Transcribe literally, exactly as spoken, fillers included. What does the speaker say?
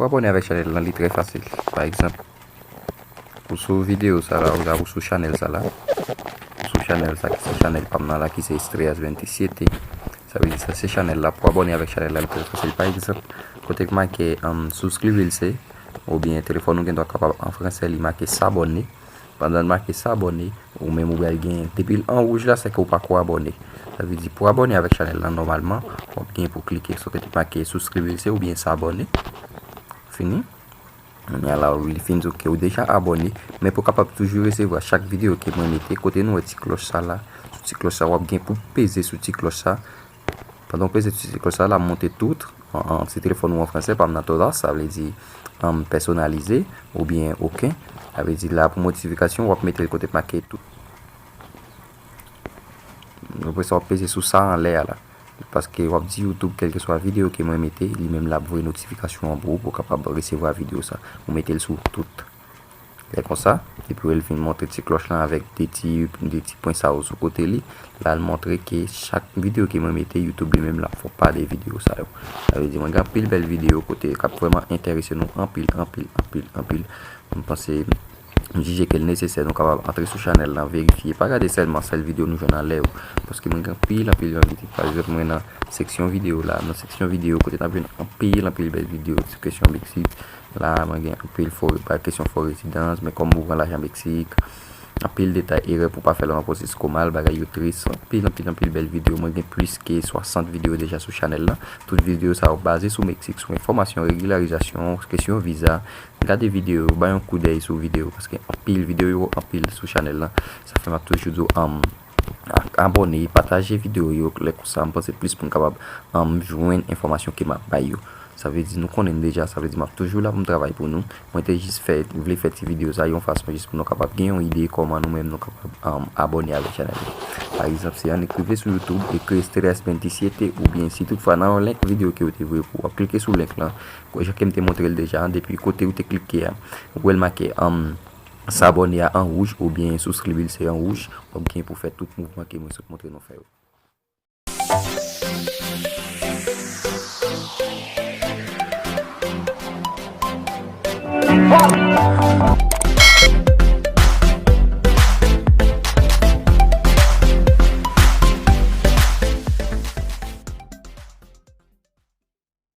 Pou abòne avèk chanèl lan, li trè fasil. Pa egzanp, ou sou videyo sa la, ou, ou sou chanèl sa la. Ou sou chanèl sa ki se chanèl pa m nan la, ki se Estrellas veintisiete. Sa vle di sa se chanèl la. Pou abòne avèk chanèl la, li trè fasil. Pa egzanp, kote k make, um, suscribirse, oubyen telefòn ou gen dwa kapab an fransè, li make s'abonner. Pandan l make s'abonner, ou menm ou pral gen, depi l an wouj la, se ke ou pako abòne. Sa vle di, pou abòne avèk chanèl lan, nòmalman, w ap gen pou klike sou kote k make suscribirse oubyen s'abonner. Fini. Kounye a la, li fin di w ke ou deja abòne, men pou w kapab toujou resevwa chak videyo ke mwen mete, kote nou wè ti klòch sa la, sou ti klòch sa, w ap gen pou peze sou ti klòch sa. Pandan w peze sou ti klòch sa la, monte tout, an, an, se telefòn ou an fransè, pa m nan todas, sa vle di, um, pèsonalize, oubyen oken. Sa vle di la pou notifikasyon, w ap mete l kote k make tout. Apre sa, w ap peze sou sa anlè a la. Paske w ap di YouTube, kèlkeswa videyo ke mwen mete, li menm l ap voye notifikasyon an pou ou, pou w kapab resevwa videyo sa. Ou mete l sou tout. Lè konsa, epi w fin montre ti klòch lan avèk de ti, de ti pwen sa yo sou kote li. La, l montre ke chak videyo ke mwen mete, YouTube li menm l ap fè w pa de videyo sa yo. Sa vle di, mwen gen anpil bèl videyo kote k ap vrèman enterese nou anpil, anpil, anpil, anpil. Mwen panse, m jije ke l nesesè nou kapab antre sou chanèl lan, verifye. Pa gade sèlman sèl videyo nou jwenn anlè yo. Paske mwen gen anpil, anpil, anpil. Pa egzanp, mwen nan seksyon videyo la, nan seksyon videyo kote n ap jwenn anpil, anpil bèl videyo sou kesyon Meksik. La, mwen gen anpil fo, pa kesyon fo rezidans, men kòman pou pran lajan Meksik. Anpil detay, erè pou pa fè lè w nan pwosesis komal, bagay yo tris. Anpil, anpil, anpil bèl videyo. Mwen gen plis ke swasant videyo deja sou chanèl lan. Tout videyo sa yo baze sou Meksik, sou enfòmasyon, regilarizasyon, kesyon viza. Gade videyo yo, bay yon koudèy sou videyo, paske anpil videyo yo, anpil sou chanèl lan. Sa fè m ap toujou di w, um, a-, abòne, pataje videyo yo, lè konsa, m panse plis moun kapab, um, jwenn enfòmasyon ke m ap bay yo. Sa vle di nou konnen deja, sa vle di m ap toujou la pou m travay pou nou. Mwen te jis fè, vle fè ti videyo sa yon fason jis pou nou kapab gen yon ide kòman nou menm nou kapab, um, abòne avèk chanèl yo. Pa egzanp, se annik rive sou YouTube, ekri Estrellas veintisiete, oubyen si toutfwa nan yon link videyo ke yo te voye pou w, w ap klike sou link lan, jan ke m te montre l deja, depi kote ou te klike a, ou wè l make, um, s'abonner a an wouj oubyen suscribirse an wouj, w ap gen pou fè tout mouvman ke mwen sot montre nou fè yo.